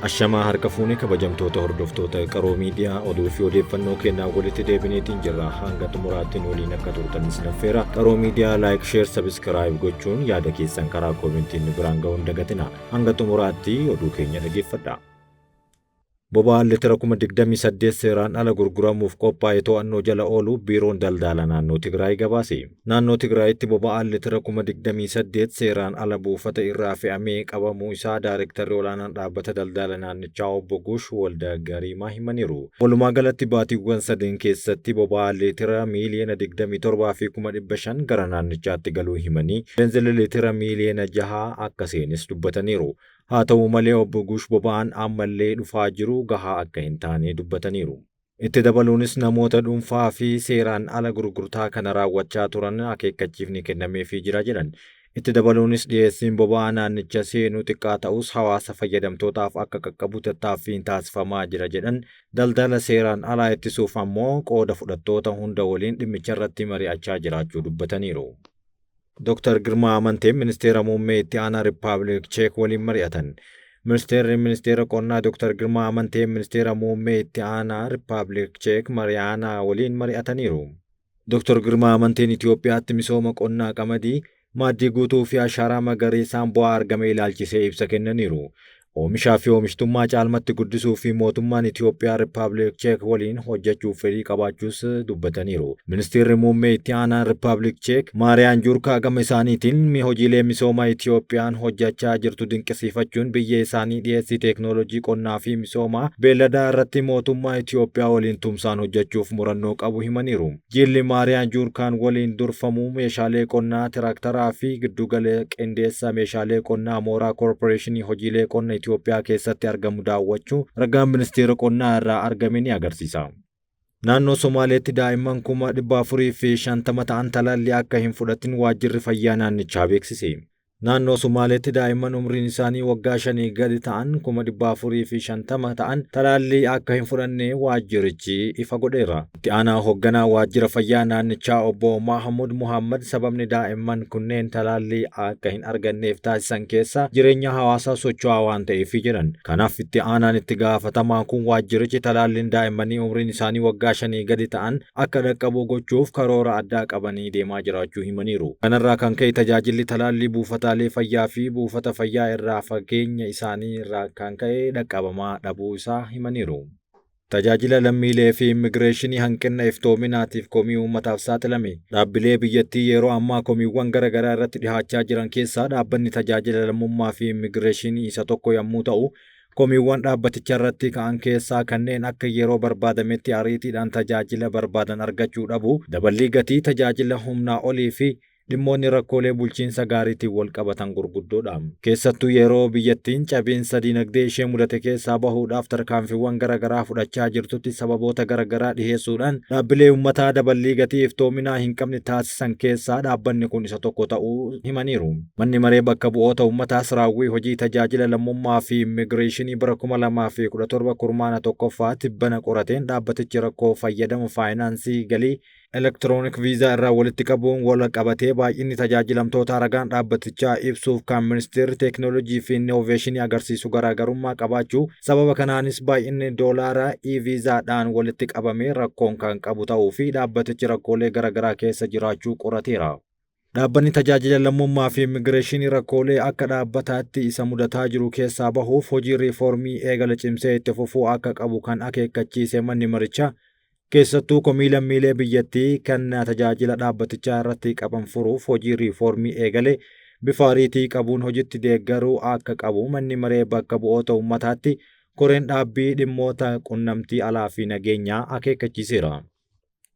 Ashamaa harka fuune kabajamtoota hordoftoota Qaroo Miidiyaa oduu fi odeeffannoo kennaa walitti deebineetiin jirra. Hanga xumuraattiin waliin akka turtanis naffeera. Qaroo Miidiyaa like, share, subscribe gochuun yaada keessan karaa koomentiin nu biraan ga'uun dagatina. Hanga xumuraatti oduu keenya dhageeffadha. Boba'aan litira 28,000 seeraan ala gurguramuuf qophaa'e to'annoo jala ooluu Biiroon Daldala Naannoo Tigraay gabaase. Naannoo Tigraayitti boba'aan litira 28,000 seeraan ala buufata irraa fe'amee qabamuu isaa Daayirektarri olaanaan dhaabbata daldala naannichaa obbo Guush Walda Gariimaa himaniiru. Walumaa galatti baatiiwwan sadeen keessatti boba'aan litira miiliyoona 27 fi 500,000 gara naannichaatti galuu himanii, beenzilli litira miiliyoona 6 akka seenes dubbataniiru. Haa ta'u malee, obbo Guush boba'aan ammallee dhufaa jiru gahaa akka hin taane dubbataniiru. Itti dabaluunis namoota dhuunfaa fi seeraan ala gurgurtaa kana raawwachaa turan akeekkachiifni kennameefii jira jedhan. Itti dabaluunis dhiyeessiin boba'aa naannicha seenuu xiqqaa ta'us hawaasa fayyadamtootaaf akka qaqqabu tattaaffiin taasifamaa jira jedhan. Daldala seeraan alaa ittisuuf ammoo qooda fudhattoota hunda waliin dhimmicha irratti mari'achaa jiraachuu dubbataniiru. Dr. Girmaa Amanteen Ministeera Muummee Itti Aanaa Rippaabilik Cheek waliin mari'atan. Ministeerri Ministeera Qonnaa Dr. Girmaa Amanteen Ministeera Muummee Itti Aanaa Rippaabilik Cheek Mariyaanaa waliin mari'ataniiru. Dr. Girmaa Amanteen Itoophiyaatti misooma qonnaa qamadii, maaddii guutuu fi ashaaraa magariisaan bu'aa argame ilaalchisee ibsa kennaniiru. Oomishaa fi oomishtummaa caalmatti guddisuu fi mootummaan Itoophiyaa Rippaabilik Cheek waliin hojjechuuf fedhii qabaachuus dubbataniiru. Ministeerri Muummee Itti Aanaan Rippaabilik Cheek Maariyaan Juurkaa gama isaaniitiin hojiilee misoomaa Itoophiyaan hojjechaa jirtu dinqisiifachuun biyya isaanii dhiyeessii teeknooloojii qonnaa fi misoomaa beelladaa irratti mootummaa Itoophiyaa waliin tumsaan hojjechuuf murannoo qabu himaniiru. Jilli Maariyaan Juurkaan waliin durfamuu meeshaalee qonnaa, tiraaktaraa fi giddugala qindeessa meeshaalee qonnaa mooraa koorporeeshinii hojiilee qonna Itoophiyaa keessatti argamu daawwachuu ragaan Ministeera Qonnaa irraa argame ni agarsiisa. Naannoo Somaaleetti daa'imman 450,000 ta'an talaallii akka hin fudhatin waajjirri fayyaa naannichaa beeksise. Naannoo Somaaleetti daa'imman umriin isaanii waggaa 5 gadi ta'an 450,000 ta'an talaallii akka hin fudhanne waajjirichi ifa godheera. Itti aanaa hoogganaa waajjira fayyaa naannichaa obbo Mahamud Muhammad sababni daa'imman kunneen talaallii akka hin arganneef taasisan keessa jireenya hawaasaa socho'aa waan ta'eef jedhan. Kanaaf itti aanaan itti gaafatamaan kun waajjirichi talaalliin daa'immanii umriin isaanii waggaa 5 gadi ta'an akka dhaqqabu gochuuf karoora addaa qabanii deemaa jiraachuu himaniiru. Kanarraa kan ka'e tajaajilli talaallii buufataalee fayyaa fi buufata fayyaa irraa fageenya isaanii irraa kan ka'e dhaqqabamaa dhabuu isaa himaniiru. Tajaajila lammiilee fi immigireeshinii hanqina iftoominaatiif komii uummataaf saaxilame. Dhaabbilee biyyattii yeroo ammaa komiiwwan gara garaa irratti dhihaachaa jiran keessaa dhaabbanni tajaajila lammummaa fi immigireeshinii isa tokko yommuu ta'u, komiiwwan dhaabbaticha irratti ka'an keessaa kanneen akka yeroo barbaadametti ariitiidhaan tajaajila barbaadan argachuu dhabu, daballii gatii tajaajila humnaa olii fi dhimmoonni rakkoolee bulchiinsa gaariitiin wal qabatan gurguddoodha. Keessattuu yeroo biyyattiin cabiinsa dinagdee ishee mudate keessaa bahuudhaaf tarkaanfiiwwan gara garaa fudhachaa jirtutti sababoota gara garaa dhiheessuudhaan dhaabbilee uummataa daballii gatii iftoominaa hin qabne taasisan keessaa dhaabbanni kun isa tokko ta'uu himaniiru. Manni maree bakka bu'oota uummataas raawwii hojii tajaajila lammummaa fi immigireeshinii bara 2017 kurmaana tokkoffaa tibbana qorateen dhaabbatichi rakkoo fayyadama faayinaansii galii elektiroonik viizaa irraa walitti qabuun wal qabatee baay'inni tajaajilamtoota ragaan dhaabbatichaa ibsuuf kan Ministeerri Teeknooloojii fi Innoveeshinii agarsiisu garaagarummaa qabaachuu, sababa kanaanis baay'inni doolaara e-viizaadhaan walitti qabamee rakkoon kan qabu ta'uu fi dhaabbatichi rakkoolee garaagaraa keessa jiraachuu qorateera. Dhaabbanni tajaajila lammummaa fi immigireeshinii rakkoolee akka dhaabbataatti isa mudataa jiru keessaa bahuuf hojii riifoormii eegale cimsee itti fufuu akka qabu kan akeekkachiise manni marichaa, keessattuu komii lammiilee biyyattii kan tajaajila dhaabbatichaa irratti qaban furuuf hojii riifoormii eegale bifa ariitii qabuun hojitti deeggaruu akka qabu manni maree bakka bu'oota uummataatti koreen dhaabbii dhimmoota qunnamtii alaa fi nageenyaa akeekkachiiseera.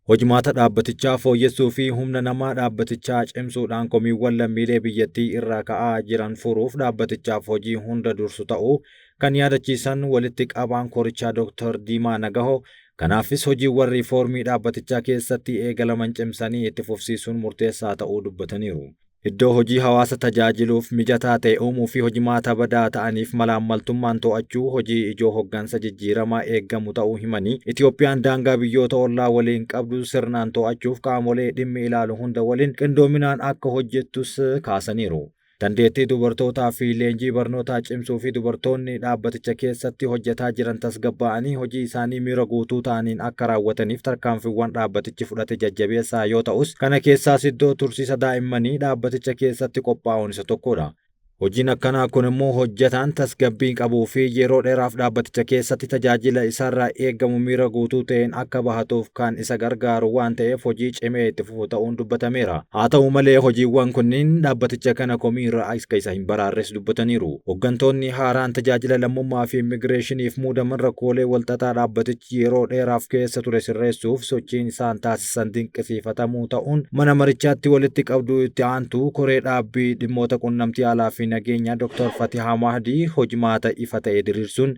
Hojimaata dhaabbatichaa fooyyessuu fi humna namaa dhaabbatichaa cimsuudhaan komiiwwan lammiilee biyyattii irraa ka'aa jiran furuuf dhaabbatichaaf hojii hunda dursu ta'uu kan yaadachiisan walitti qabaan korichaa Dr. Diimaa Nagahoo, kanaafis hojiiwwan riifoormii dhaabbatichaa keessatti eegalaman cimsanii itti fufsiisuun murteessaa ta'uu dubbataniiru. Iddoo hojii hawaasa tajaajiluuf mijataa ta'e uumuu fi hojimaata badaa ta'aniif malaammaltummaan to'achuu hojii ijoo hoggansa jijjiiramaa eeggamu ta'uu himanii, Itoophiyaan daangaa biyyoota ollaa waliin qabdu sirnaan to'achuuf qaamolee dhimmi ilaalu hunda waliin qindoominaan akka hojjettus kaasaniiru. Dandeettii dubartootaa fi leenjii barnootaa cimsuu fi dubartoonni dhaabbaticha keessatti hojjetaa jiran tasgabbaa'anii hojii isaanii miira guutuu ta'aniin akka raawwataniif tarkaanfiiwwan dhaabbatichi fudhate jajjabeessaa yoo ta'us, kana keessaas iddoo tursiisa daa'immanii dhaabbaticha keessatti qophaa'uun isa tokkodha. Hojiin akkanaa kun immoo hojjetaan tasgabbii qabuu fi yeroo dheeraaf dhaabbaticha keessatti tajaajila isaarraa eegamu miira guutuu ta'een akka bahatuuf kan isa gargaaru waan ta'eef hojii cimee itti fufu ta'uun dubbatameera. Haa ta'u malee, hojiiwwan kunniin dhaabbaticha kana komiirra akka isa hin baraarres dubbataniiru. Hooggantoonni haaraan tajaajila lammummaa fi immigireeshiniif muudaman rakkoolee walxaxaa dhaabbatichi yeroo dheeraaf keessa ture sirreessuuf sochiin isaan taasisan dinqisiifatamuu ta'uun mana marichaatti walitti qabduu itti aantu koree dhaabbii dhimmoota qunnamtii alaa fi nageenyaa Dr. Fatihaa Mahdii hojimaata ifa ta'e diriirsuun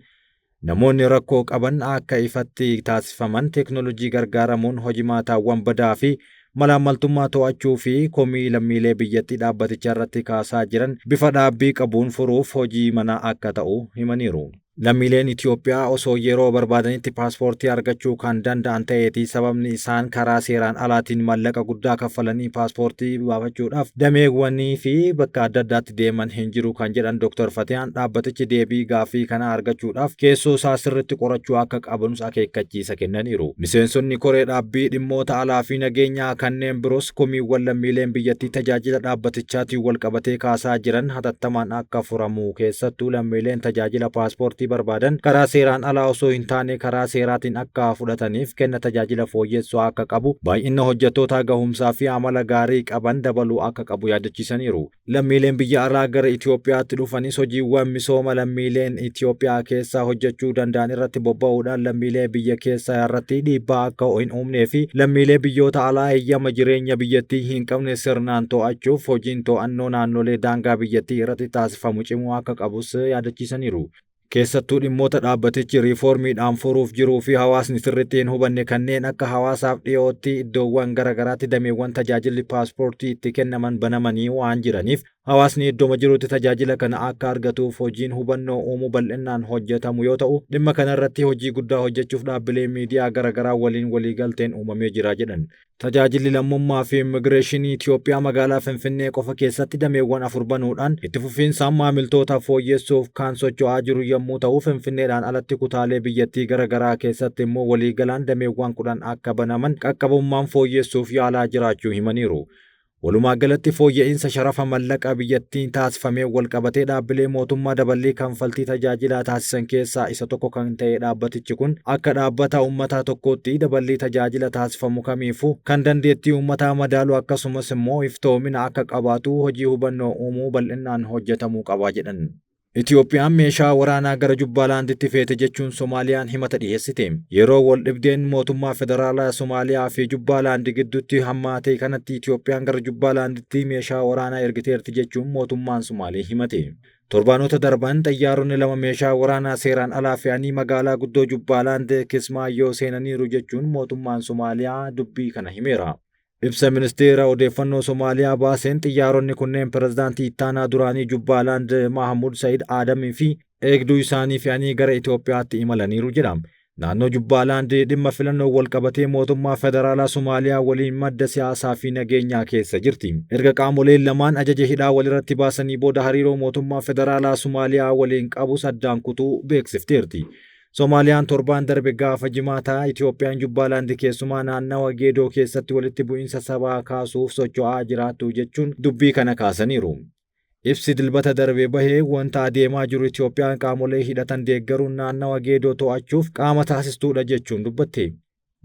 namoonni rakkoo qaban akka ifatti taasifaman, teeknoolojii gargaaramuun hojimaataawwan badaa fi malaammaltummaa to'achuu fi komii lammiilee biyyattii dhaabbaticha irratti kaasaa jiran bifa dhaabbii qabuun furuuf hojii manaa akka ta'u himaniiru. Lammiileen Itoophiyaa osoo yeroo barbaadanitti paaspoortii argachuu kan danda'an ta'eeti, sababni isaan karaa seeraan alaatiin mallaqa guddaa kaffalanii paaspoortii baafachuudhaaf dameewwanii fi bakka adda addaatti deeman hin jiru kan jedhan Dr. Fatiyaan, dhaabbatichi deebii gaaffii kana argachuudhaaf keessoo isaa sirriitti qorachuu akka qabanus akeekkachiisa kennaniiru. Miseensonni koree dhaabbii dhimmoota alaa fi nageenyaa kanneen biroos komiiwwan lammiileen biyyattii tajaajila dhaabbatichaatiin wal qabatee kaasaa jiran hatattamaan akka furamu, keessattuu lammiileen tajaajila paaspoortii barbaadan karaa seeraan alaa osoo hin taane karaa seeraatiin akka fudhataniif kenna tajaajila fooyyessuu akka qabu, baay'ina hojjettoota gahumsaa fi amala gaarii qaban dabaluu akka qabu yaadachiisaniiru. Lammiileen biyya alaa gara Itoophiyaatti dhufanis hojiiwwan misooma lammiileen Itoophiyaa keessaa hojjechuu danda'an irratti bobba'uudhaan lammiilee biyya keessaa irratti dhiibbaa akka hin uumnee fi lammiilee biyyoota alaa heeyyama jireenya biyyattii hin qabne sirnaan to'achuuf hojiin to'annoo naannolee daangaa biyyattii irratti taasifamu cimuu akka qabus yaadachiisaniiru. Keessattuu dhimmoota dhaabbatichi riifoormiidhaan furuuf jiruu fi hawaasni sirriitti hin hubanne kanneen akka hawaasaaf dhiyootti iddoowwan garaagaraatti dameewwan tajaajilli paaspoortii itti kennaman banamanii waan jiraniif, hawaasni iddooma jirutti tajaajila kana akka argatuuf hojiin hubannoo uumuu bal'inaan hojjetamu yoo ta'u, dhimma kanarratti hojii guddaa hojjechuuf dhaabbilee miidiyaa garaagaraa waliin waliigalteen uumamee jira jedhan. Tajaajilli lammummaa fi immigireeshinii Itoophiyaa magaalaa Finfinnee qofa keessatti dameewwan 4 banuudhaan itti fufiinsaan maamiltoota fooyyessuuf kan socho'aa jiru yommuu ta'u, Finfinneedhaan alatti kutaalee biyyattii garaagaraa keessatti immoo waliigalaan dameewwan 10 akka banaman qaqqabummaan fooyyessuuf yaalaa jiraachuu himaniiru. Walumaa galatti, fooyya'insa sharafa mallaqa biyyattiin taasifamee wal qabatee dhaabbilee mootummaa daballii kanfaltii tajaajilaa taasisan keessaa isa tokko kan ta'e dhaabbatichi kun, akka dhaabbata uummataa tokkootti daballii tajaajila taasifamu kamiifuu kan dandeettii uummataa madaalu, akkasumas immoo iftoomina akka qabaatu hojii hubannoo uumuu bal'inaan hojjetamuu qaba jedhan. Itoophiyaan meeshaa waraanaa gara Jubbaalaanditti feete jechuun Somaaliyaan himata dhiyeessite. Yeroo wal dhibdeen mootummaa federaalaa Somaaliyaa fi Jubbaalaandi gidduutti hammaate kanatti Itoophiyaan gara Jubbaalaanditti meeshaa waraanaa ergiteerti jechuun mootummaan Somaalee himate. Torbaanota darban xayyaaronni 2 meeshaa waraanaa seeraan alaa fe'anii magaalaa guddoo Jubbaalaand Kismaayyoo seenaniiru jechuun mootummaan Somaaliyaa dubbii kana himeera. Ibsa ministeera odeeffannoo Somaaliyaa baaseen, xiyyaaronni kunneen pirezidaantii ittaanaa duraanii Jubbaalaand Mahamud Said Aadamii fi eegduu isaanii fe'anii gara Itoophiyaatti imalaniiru jedha. Naannoo Jubbaalaand dhimma filannoo wal qabatee mootummaa federaalaa Somaaliyaa waliin madda siyaasaa fi nageenyaa keessa jirti. Erga qaamoleen lamaan ajaja hidhaa walirratti baasanii booda hariiroo mootummaa federaalaa Somaaliyaa waliin qabus addaan kutuu beeksifteerti. Somaaliyaan torbaan darbe gaafa jimaataa Itoophiyaan Jubbaalaand, keessumaa naannawa Geedoo keessatti walitti bu'iinsa sabaa kaasuuf socho'aa jiraattu jechuun dubbii kana kaasaniiru. Ibsi Dilbata darbe bahee wanta adeemaa jiru Itoophiyaan qaamolee hidhatan deeggaruun naannawa Geedoo to'achuuf qaama taasistuudha jechuun dubbatte.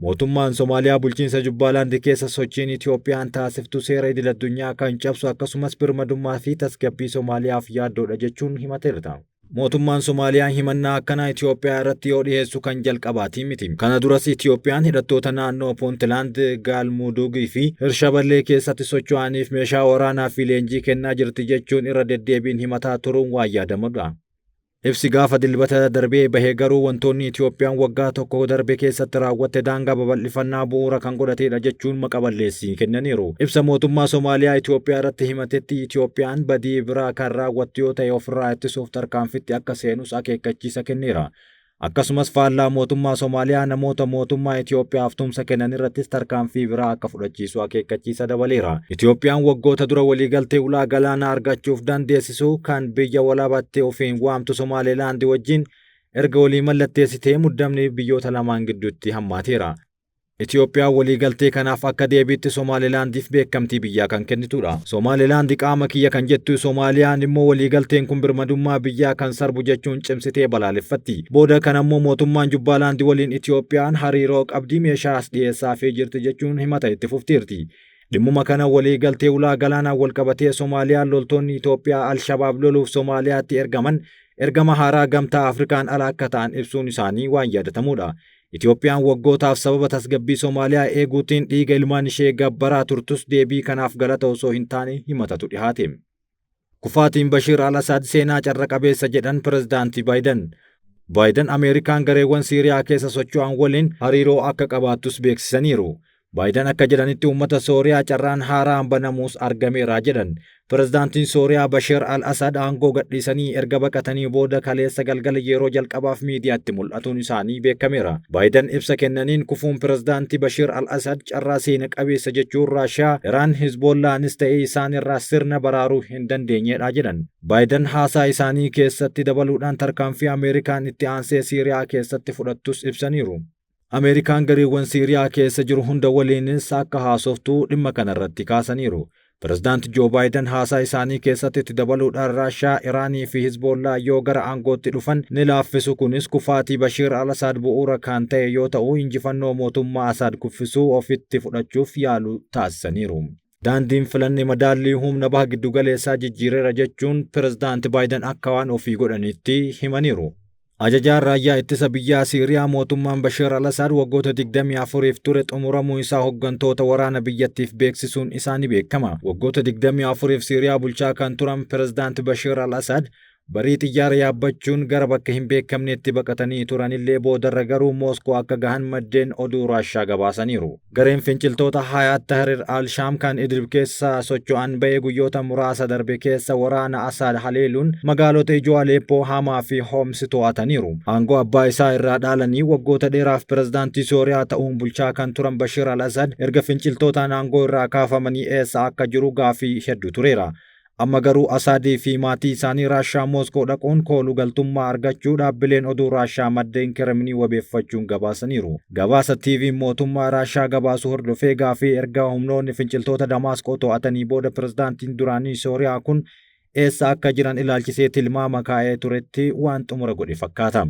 Mootummaan Somaaliyaa bulchiinsa Jubbaalaand keessa sochiin Itoophiyaan taasiftu seera idil addunyaa kan cabsu, akkasumas birmadummaa fi tasgabbii Somaaliyaaf yaaddoodha jechuun himateerta. Mootummaan Somaaliyaa himannaa akkanaa Itoophiyaa irratti yoo dhiyeessu kan jalqabaatii miti. Kana duras Itoophiyaan hidhattoota naannoo Puuntland, Gaalmudugii fi Hirshaballee keessatti socho'aniif meeshaa waraanaa fi leenjii kennaa jirti jechuun irra deddeebiin himataa turuun waan yaadamudha. Ibsi gaafa Dilbata darbee bahe garuu wantoonni Itoophiyaan waggaa tokko darbe keessatti raawwatte daangaa babal'ifannaa bu'uura kan godhatedha jechuun maqa balleessii kennaniiru. Ibsa mootummaa Somaaliyaa Itoophiyaa irratti himatetti Itoophiyaan badii biraa kan raawwattu yoo ta'e ofirraa ittisuuf tarkaanfitti akka seenus akeekkachiisa kenneera. Akkasumas faallaa mootummaa Somaaliyaa namoota mootummaa Itoophiyaaf tumsa kennan irrattis tarkaanfii biraa akka fudhachiisu akeekkachiisa dabaleera. Itoophiyaan waggoota dura waliigaltee ulaa galaanaa argachuuf dandeessisu kan biyya walabattee ofiin waamtu Somaalilaand wajjin erga walii mallatteessitee muddamni biyyoota lamaan gidduutti hammaateera. Itoophiyaan waliigaltee kanaaf akka deebiitti Somaalilaandiif beekamtii biyyaa kan kennitudha. Somaalilaandi qaama kiyya kan jettu Somaaliyaan immoo waliigalteen kun birmadummaa biyyaa kan sarbu jechuun cimsitee balaaleffatti. Booda kan ammoo mootummaan Jubbaalaandi waliin Itoophiyaan hariiroo qabdii meeshaas dhiyeessaafii jirti jechuun himata itti fuftiirti. Dhimmuma kana waliigaltee ulaa galaanaa walqabatee Somaaliyaan loltoonni Itoophiyaa Alshabaab loluuf Somaaliyaatti ergaman ergama haaraa gamtaa Afrikaan ala akka ta'an ibsuun isaanii waan yaadatamudha. Itoophiyaan waggootaaf sababa tasgabbii Somaaliyaa eeguutiin dhiiga ilmaan ishee gabbaraa turtus deebii kanaaf galata osoo hin taane himatatu dhihaate. Kufaatiin Bashiir al-Asaad seenaa carra qabeessa jedhan pirezidaantii Baayiden. Baayiden Ameerikaan gareewwan Siiriyaa keessa socho'an waliin hariiroo akka qabaattus beeksisaniiru. Baayiden akka jedhanitti uummata Sooriyaa carraan haaraan banamuus argameera jedhan. Pirezidaantiin Sooriyaa Bashir al-Asad aangoo gadhiisanii erga baqatanii booda kaleessa galgala yeroo jalqabaaf miidiyaatti mul'atuun isaanii beekameera. Baayiden ibsa kennaniin kufuun pirezidaantii Bashir al-Asad carraa seena qabeessa jechuun Raashiyaa, Iraan, Hizboollaanis ta'ee isaan irraa sirna baraaruu hin dandeenyedha jedhan. Baayiden haasaa isaanii keessatti dabaluudhaan tarkaanfii Ameerikaan itti aansee Siiriyaa keessatti fudhattus ibsaniiru. Ameerikaan gareewwan Siiriyaa keessa jiru hunda waliinis akka haasoftuu dhimma kanarratti kaasaniiru. Pirezidaanti Joo Baayiden haasaa isaanii keessatti itti dabaluudhaan Raashiyaa, Iraanii fi Hizboollaa yoo gara aangootti dhufan ni laaffisu. Kunis kufaatii Bashiir al-Asaad bu'uura kan ta'e yoo ta'u, injifannoo mootummaa Asaad kuffisuu ofitti fudhachuuf yaalu taasisaniiru. Daandiin filanne madaallii humna baha giddugaleessaa jijjiireera jechuun pirezidaanti Baayiden akka waan ofii godhanitti himaniiru. Ajajaan raayyaa ittisa biyyaa Siiriyaa mootummaan Bashir al-Asaad waggoota 24f ture xumuramuu isaa hooggantoota waraana biyyattiif beeksisuun isaa ni beekama. Waggoota 24f Siiriyaa bulchaa kan turan pirezidaanti Bashir al-Asaad barii xiyyaara yaabbachuun gara bakka hin beekamnetti baqatanii turanillee boodarra garuu Mooskoo akka gahan maddeen oduu Raashaa gabaasaniiru. Gareen finciltoota Hayaat Tahrir al-Shaam kan Idlib keessa socho'an ba'ee guyyoota muraasa darbe keessa waraana Asaad haleeluun magaalota ijoo Aleppoo, Hamaa fi Homs to'ataniiru. Aangoo abbaa isaa irraa dhaalanii waggoota dheeraaf pirezidaantii Sooriyaa ta'uun bulchaa kan turan Bashir al-Asad erga finciltootaan aangoo irraa kaafamanii eessa akka jiru gaafii hedduu tureera. Amma garuu Asaadii fi maatii isaanii Raashaa Mooskoo dhaquun kooluu galtummaa argachuu dhaabbileen oduu Raashaa maddeen Kireemlin wabeeffachuun gabaasaniiru. Gabaasa TV mootummaa Raashaa gabaasu hordofee gaafii erga humnoonni finciltoota Damaasqoo to'atanii booda pirezidaantiin duraanii Sooriyaa kun eessa akka jiran ilaalchisee tilmaama kaa'ee turetti waan xumura godhe fakkaata.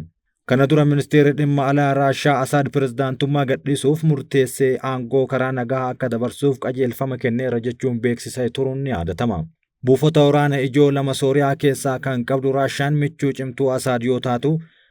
Kana dura ministeerri dhimma alaa Raashaa Asaad pirezidaantummaa gadhiisuuf murteessee aangoo karaa nagaa akka dabarsuuf qajeelfama kenneera jechuun beeksisee turuun ni yaadatama. Buufata waraana ijoo lama Sooriyaa keessaa kan qabdu Raashaan michuu cimtuu Asaad yoo taatu,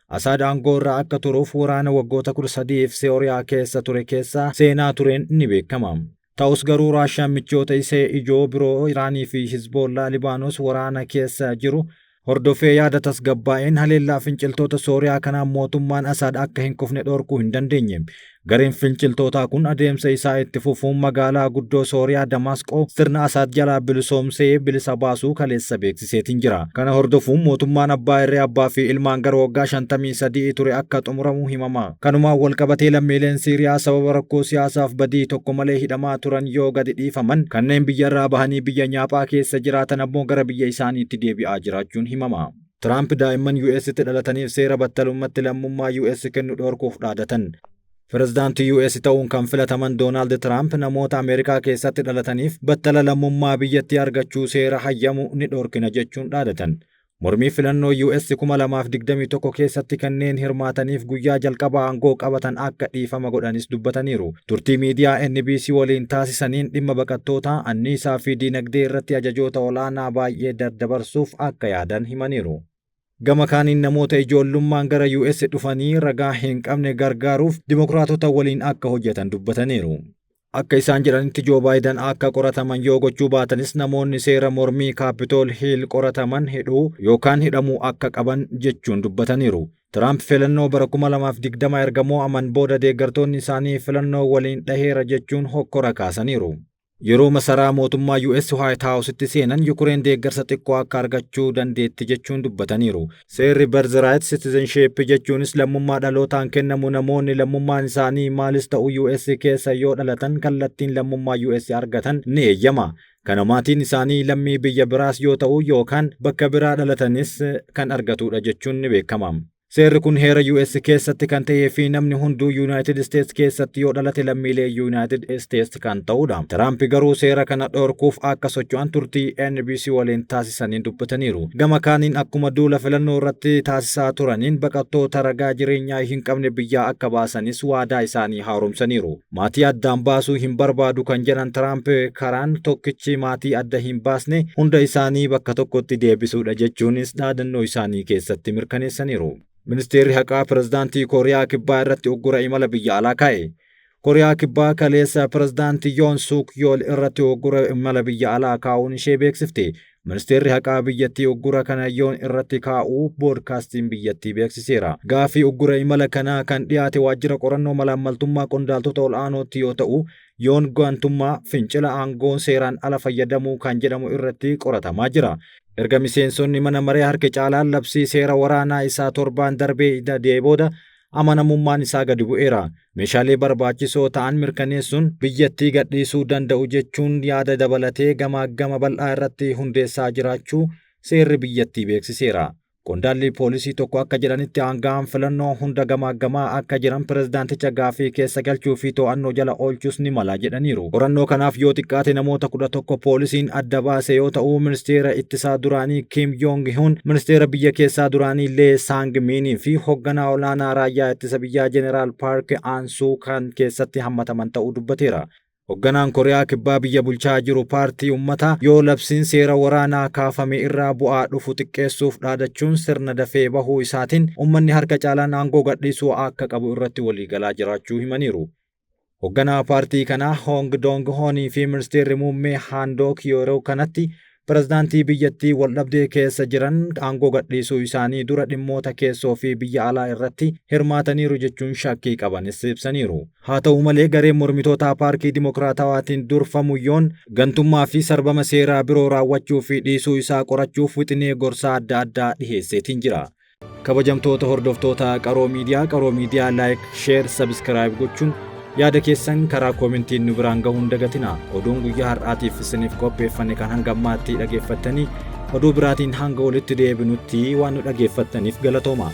Asaad aangoo irraa akka turuuf waraana waggoota 13f Sooriyaa keessa ture keessa seenaa tureen ni beekama. Ta'us garuu Raashaan michoota isee ijoo biroo Iraanii fi Hizboollaa Libaanos waraana keessa jiru hordofee yaada tasgabbaa'een haleellaa finciltoota Sooriyaa kanaan mootummaan Asaad akka hin kufne dhorkuu hin dandeenye. Gareen finciltootaa kun adeemsa isaa itti fufuun magaalaa guddoo Sooriyaa Damaasqoo sirna Asaad jalaa bilisoomsee bilisa baasuu kaleessa beeksiseetiin jira. Kana hordofuun mootummaan abbaa irree abbaa fi ilmaan gara waggaa 53 ture akka xumuramu himama. Kanumaan walqabatee lammiileen Siiriyaa sababa rakkoo siyaasaaf badii tokko malee hidhamaa turan yoo gadi dhiifaman kanneen biyyarraa bahanii biyya nyaaphaa keessa jiraatan ammoo gara biyya isaaniitti deebi'aa jiraachuun himama. Tiraamp daa'imman US'tti dhalataniif seera battalumatti lammummaa US kennu dhorkuuf dhaadatan. Pirezidaantii US ta'uun kan filataman Doonaald Tiraamp namoota Ameerikaa keessatti dhalataniif battala lammummaa biyyattii argachuu seera hayyamu ni dhorkina jechuun dhaadatan. Mormii filannoo US 2021 keessatti kanneen hirmaataniif guyyaa jalqabaa aangoo qabatan akka dhiifama godhanis dubbataniiru. Turtii miidiyaa NBC waliin taasisaniin dhimma baqattootaa, anniisaa fi diinagdee irratti ajajoota olaanaa baay'ee daddabarsuuf akka yaadan himaniiru. Gama kaaniin namoota ijoollummaan gara US dhufanii ragaa hin qabne gargaaruuf dimokiraatota waliin akka hojjetan dubbataniiru. Akka isaan jedhanitti Joo Baayiden akka qorataman yoo gochuu baatanis namoonni seera mormii Kaapitool Hiil qorataman hidhuu yookaan hidhamuu akka qaban jechuun dubbataniiru. Tiraamp filannoo bara 2020 erga mo'aman booda deeggartoonni isaanii filannoo waliin dhaheera jechuun hokkora kaasaniiru. Yeroo masaraa mootummaa US White House'tti seenan Yukureen deeggarsa xiqqoo akka argachuu dandeetti jechuun dubbataniiru. Seerri Birthright Citizenship jechuunis lammummaa dhalootaan kennamu namoonni lammummaan isaanii maalis ta'u US keessa yoo dhalatan kallattiin lammummaa US argatan ni eeyyama. Kana maatiin isaanii lammii biyya biraas yoo ta'u yookaan bakka biraa dhalatanis kan argatudha jechuun ni beekama. Seerri kun heera US keessatti kan ta'ee fi namni hunduu United States keessatti yoo dhalate lammiilee United States kan ta'udha. Tiraamp garuu seera kana dhorkuuf akka socho'an turtii NBC waliin taasisaniin dubbataniiru. Gama kaaniin akkuma duula filannoo irratti taasisaa turaniin baqattoota ragaa jireenyaa hin qabne biyyaa akka baasanis waadaa isaanii haaromsaniiru. Maatii addaan baasuu hin barbaadu kan jedhan Tiraamp karaan tokkichi maatii adda hin baasne hunda isaanii bakka tokkotti deebisuudha jechuunis dhaadannoo isaanii keessatti mirkaneessaniiru. Ministeerri haqaa pirezidaantii Kooriyaa Kibbaa irratti uggura imala biyya alaa kaa'e. Kooriyaa Kibbaa kaleessa pirezidaantii Yoon Suuk Yool irratti uggura imala biyya alaa kaa'uun ishee beeksifte. Ministeerri haqaa biyyattii uggura kana Yoon irratti kaa'uu boodkaastiin biyyattii beeksiseera. Gaafii uggura imala kanaa kan dhiyaate waajjira qorannoo malaammaltummaa qondaaltota ol'aanootti yoo ta'u, Yoon gaantummaa fincila aangoo seeraan ala fayyadamuu kan jedhamu irratti qoratamaa jira. Erga miseensonni mana maree harka caalaan labsii seera waraanaa isaa torbaan darbee didee booda amanamummaan isaa gadi bu'eera. Meeshaalee barbaachisoo ta'an mirkaneessuun biyyattii gadhiisuu danda'u jechuun yaada dabalatee gamaa gama bal'aa irratti hundeessaa jiraachuu seerri biyyattii beeksiseera. Qondaalli poolisii tokko akka jedhanitti aanga'aan filannoo hunda gamaa gamaa akka jiran pirezidaanticha gaafii keessa galchuu fi to'annoo jala oolchuus ni mala jedhaniiru. Qorannoo kanaaf yoo xiqqaate namoota 11 poolisiin adda baase yoo ta'u, ministeera ittisaa duraanii Kim Jong Hun, ministeera biyya keessaa duraanii Lee Sang Miinii fi hoogganaa olaanaa raayyaa ittisa biyyaa Jeneraal Paark Aansuu kan keessatti hammataman ta'uu dubbateera. Hoogganaan Kooriyaa Kibbaa biyya bulchaa jiru paartii uummataa yoo labsiin seera waraanaa kaafame irraa bu'aa dhufu xiqqeessuuf dhaadachuun sirna dafee bahuu isaatiin uummanni harka caalaan aangoo gadhiisuu akka qabu irratti waliigalaa jiraachuu himaniiru. Hoogganaa paartii kanaa Hong Dong Hoonii fi ministeerri muummee Haandook yeroo kanatti pirezidaantii biyyattii waldhabdee keessa jiran aangoo gadhiisuu isaanii dura dhimmoota keessoo fi biyya alaa irratti hirmaataniiru jechuun shakkii qabanis ibsaniiru. Haa ta'u malee gareen mormitootaa paarkii Dimokiraatawaatiin durfamu Yoon gantummaa fi sarbama seeraa biroo raawwachuu fi dhiisuu isaa qorachuuf wixinee gorsaa adda addaa dhiheesseetiin jira. Kabajamtoota hordoftoota Qaroo Miidiyaa, Qaroo Miidiyaa like, share, subscribe gochuun yaada keessan karaa koomentiin nu biraan gahuu hin dagatinaa. Oduun guyyaa har'aatiif isiniif qopheeffanne kan hanga ammaatti dhageeffattanii, oduu biraatiin hanga walitti deebinutti waan nu dhageeffattaniif galatooma.